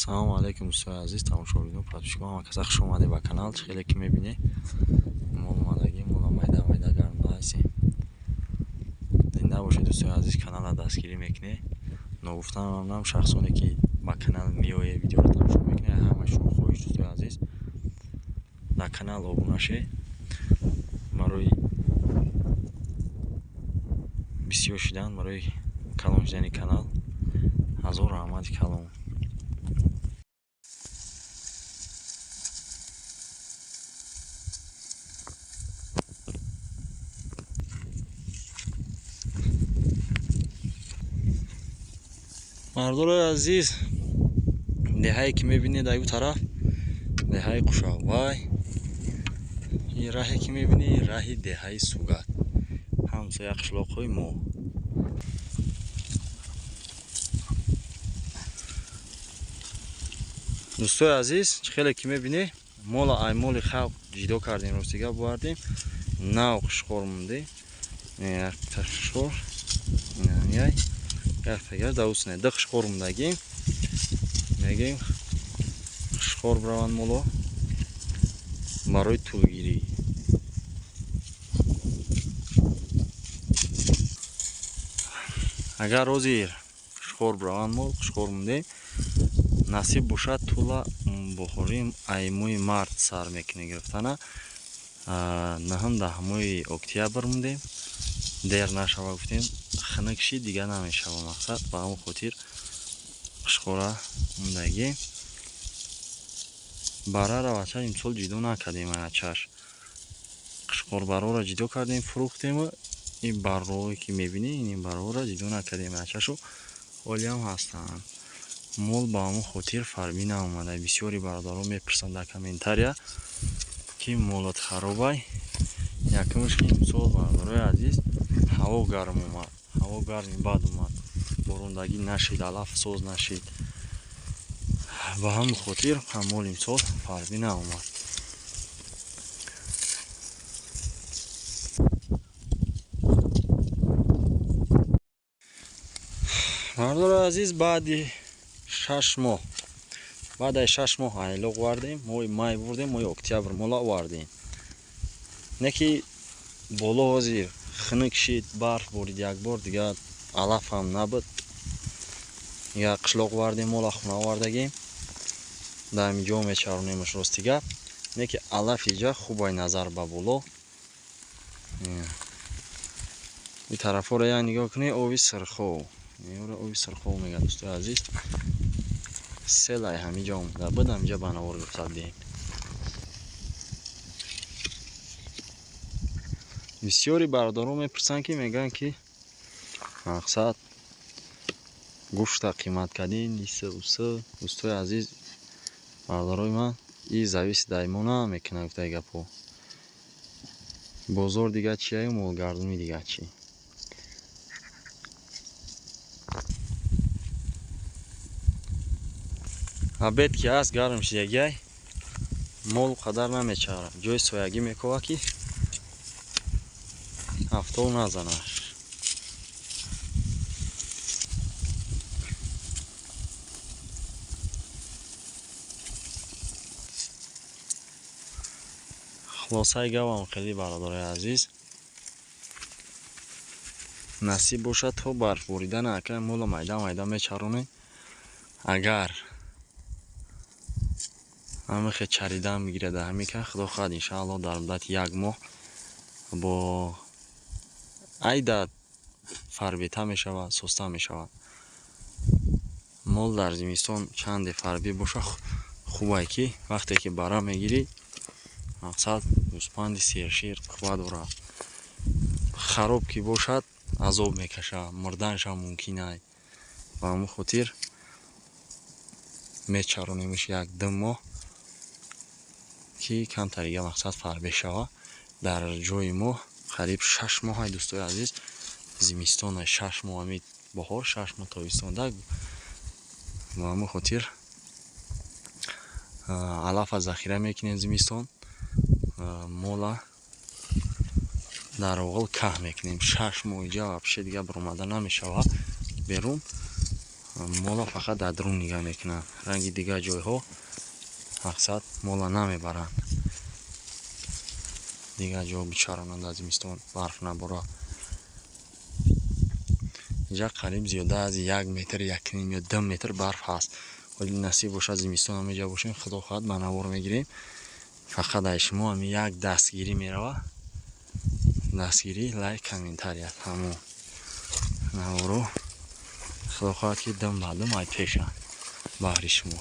Салому алейкум, дӯстони азиз, тамошобинон, подписчикон, ҳама каса хуш омадед ба канал. Чӣ хеле ки мебинед, мол омадагӣ, мола майда майда гармда ҳастем. Зинда бошед, дӯстони азиз, каналро дастгирӣ мекунед. Ногуфтанам, шахсоне ки ба канал меоед, видеоро тамошо мекунед, ҳамаи шумо хоҳиш, дӯстони азиз, дар канал обуна шед. Барои бисёр шудан, барои калон шудани канал ҳазор раҳмати калон. Мардорои азиз, деҳае ки мебинед аю тараф деҳаи Қушаввай, ин раҳе ки мебинед раҳи деҳаи Сугат, ҳамсоя қишлоқҳои мо. Дӯстои азиз, чӣ хеле ки мебинед, мола ай моли халқ ҷидо кардем, ростига бовардем, нав қишқор мондем, якта қишқор, яй яктагар давусне, ду қишқор мондагим, мегӯем қишқор бираванд моло барои тулгирӣ. Агар ҳозир қишқор бираванд мол, қишқор мондем, насиб бошад тула бухорим ай моҳи март сар мекунем гирифтана, наҳум даҳмои октябр мондем, дер нашава гуфтем, хунук шид дига намешава мақсад, ба ҳамон хотир қишқора мондагӣ. Барара бача имсол ҷидо накардем, ачаш қишқорбарора ҷидо кардем, фурӯхтем. Ин баррое ки мебинӣ, ин баррора ҷидо накардем, ачашу ҳолиам ҳастанд. Мол ба ҳамон хотир фарбӣ наомада. Бисёри бародарон мепурсанд дар комментария ки молот харобай. Якумш ки имсол, бародарои азиз, ҳаво гарм омад, ҳаво гарми бад омад, борондагӣ нашид, алаф соз нашид, ба ҳамон хотир мол имсол фарбӣ наомад. Бародарои азиз, баъди 6 моҳ, баъд аз 6 моҳ айлоқ вардем, моҳи май бурдем, моҳи октябр мола овардем. Не ки боло ҳозир хунук шид, барф борид як бор, дига алаф ҳам набуд. Дига қишлоқ вардем, мола хона овардагем, дар ҳамин ҷо мечаронемаш рости гап. Не ки алаф иҷа хубай назар ба боло. Ин тарафҳоро як нигоҳ кунед, оби сирхов, инро оби сирхов мегӯянд, дӯстои азиз. Селай ҳамин ҷо омада буд, ҳамин ҷо ба навор гирифта будем. Бисёри бародарон мепурсанд ки мегӯянд ки мақсад гӯшта қимат кардин, иса уса. Дӯстои азиз, бародарои ман, и зависи дар мо намекунад гуфтаи гапҳо. Бозор дига чияю молгардонӣ дига чӣ. Обед ки ҳаст, гарм шидагиай, мол қадар намечарад, ҷои соягӣ мекова ки афтоб назанад. Хулосаи гапам хеле, бародарои азиз, насиб бошад то барф боридан ака мола майда майда мечаронем. Агар ҳамихе чаридан мегирад ҳамика, худо хоҳад иншааллоҳ дар муддати як моҳ бо айда фарбета мешавад, соста мешавад. Мол дар зимистон чанде фарбӣ боша хубай ки вақте ки бара мегирӣ, мақсад гӯспанди сершир қувва дорад. Хароб ки бошад азоб мекашад, мурданашам мумкин ай. Ба ҳамон хотир мечаронемш як-ду моҳ ки камтарига мақсад фарбе шава. Дар ҷои мо қариб 6 моҳ ай, дӯстои азиз, зимистон ай, 6 моҳ ами баҳор, 6 моҳ тобистон. Ба ҳамон хотир алафа захира мекунем зимистон, мола дар оғил каҳ мекунем. 6 моҳ иҷа вообще дига баромада намешавад берун. Мола фақат дар дарун нигаҳ мекунанд. Ранги дигар ҷойҳо мақсад мола намебаранд. Дигар ҷо бичаронанд дар зимистон барф набора. Инҷа қариб зиёда аз 1 метр, 1.5 ё 2 метр барф ҳаст. Вале насиб бошад зимистон ҳамеҷа бошем, худо хоҳад ба навор мегирем. Фақат ай шумо ҳами як дастгирӣ мерава. Дастгирӣ, лайк, комментария, тамом. Наворо худо хоҳад ки дам ба дам ай пеша баҳри шумо.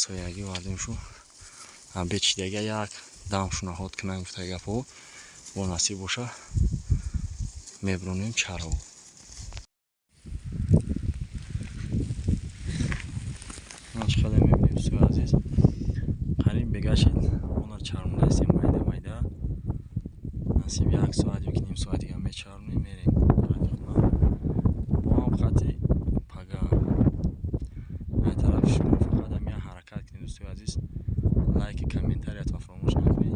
Соягӣ вардем шу. Бечидага як дам шунаҳод кунанд гуфта гапҳо. Бо насиб боша мебронем чаро. Чӣ қадар мебинем дӯстои азиз, қариб бегашид мола чарондаистем майда майда. Насиб 1 соат ё ним соат дига мечаронем, мерем тарафи хона. Бо ҳам хати пага. Ай тарафи шумо фақат ҳам як ҳаракат кунед дӯстои азиз, лайки комментариятон фаромӯш накунед,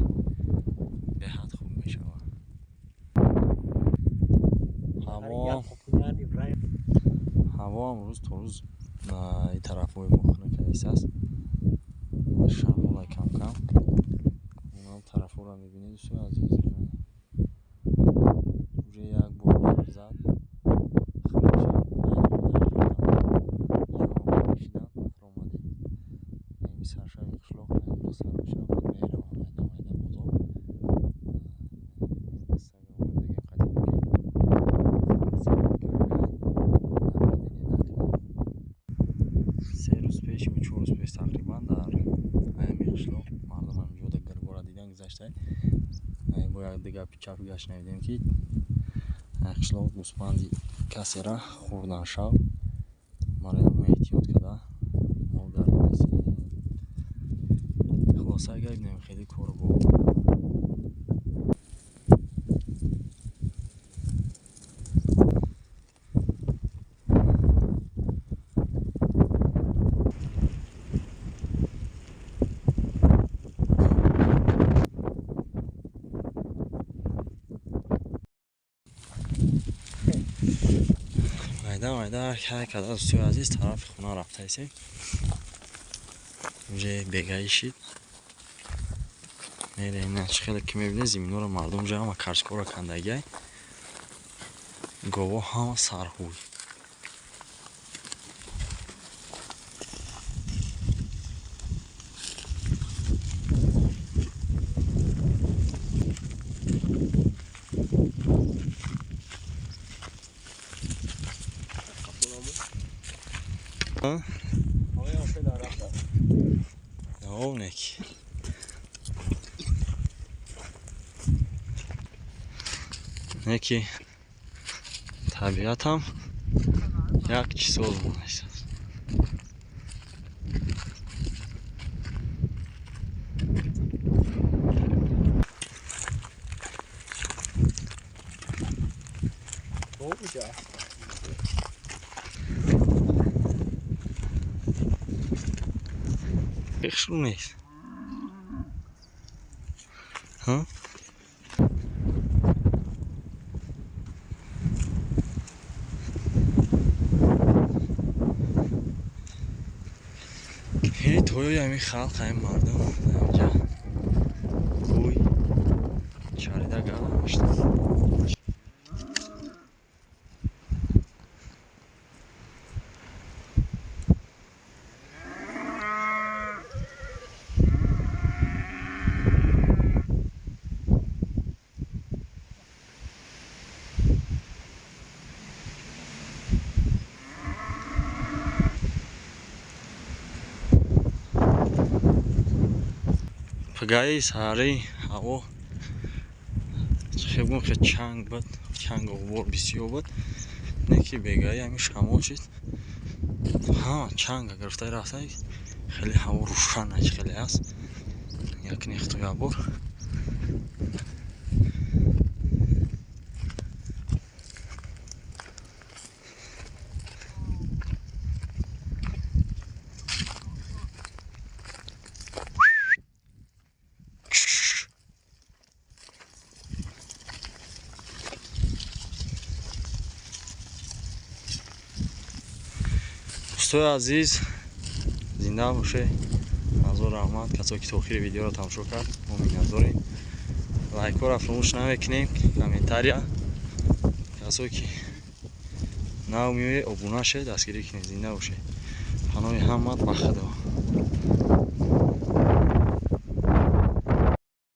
беҳад хуб мешавад. Ҳаво рӯз то рӯз ин тарафҳои мо хунук аст. Шамола кам-кам. Онам тарафҳоро мебинед дӯстои азиз. Уже як бор барф зад. Хунук шуд. Шидан фуромадем. Ин саршави қишлоқ имрӯз сар мешавад, баъд меравам майда майда бозор. Се рӯз пеш ё 4 рӯз пеш тақрибан дар ҳамин қишлоқ мардум ҳаминҷода гиргора дидан гузашта. Бо як дигар чап гашт навидем ки қишлоқ гӯсфанди касера хӯрдан шав. Барои мо эҳтиёт карда мол гардонистем. Хулоса агар бинем хеле кору бо. Майда майда ҳаракат карда дӯстои азиз тарафи хона рафтаистем. Уже бегаӣ шид. Мерем на чӣ хеле ки мебинед зиминҳоро мардум ҷа ҳама карчкора кандагиай. Гово ҳама сарҳуй. Неки табиатам як чиз мондаст. Хушрӯ нест. Ҳа? Тоёи ҳамин халқ, ҳамин мардум инҷа гӯй чарида гаштанд. Пагаи саҳари ҳаво хебгум хе чанг буд, чангу ғубор бисёр буд. Не ки бегаи ҳамин шамол шид, ҳама чанга гирифта рафта, хеле ҳаво рӯшан хеле аст. Як нехту як бор. Дӯстои азиз, зинда боше, ҳазор раҳмат, касое ки то охири видеоро тамошо кард, мо миннатдорем. Лайкҳоро фаромӯш намекунем, комментария. Касое ки нав меоед, обуна шед, дастгирӣ кунед. Зинда бошед, паноҳи ҳамат ба Худо.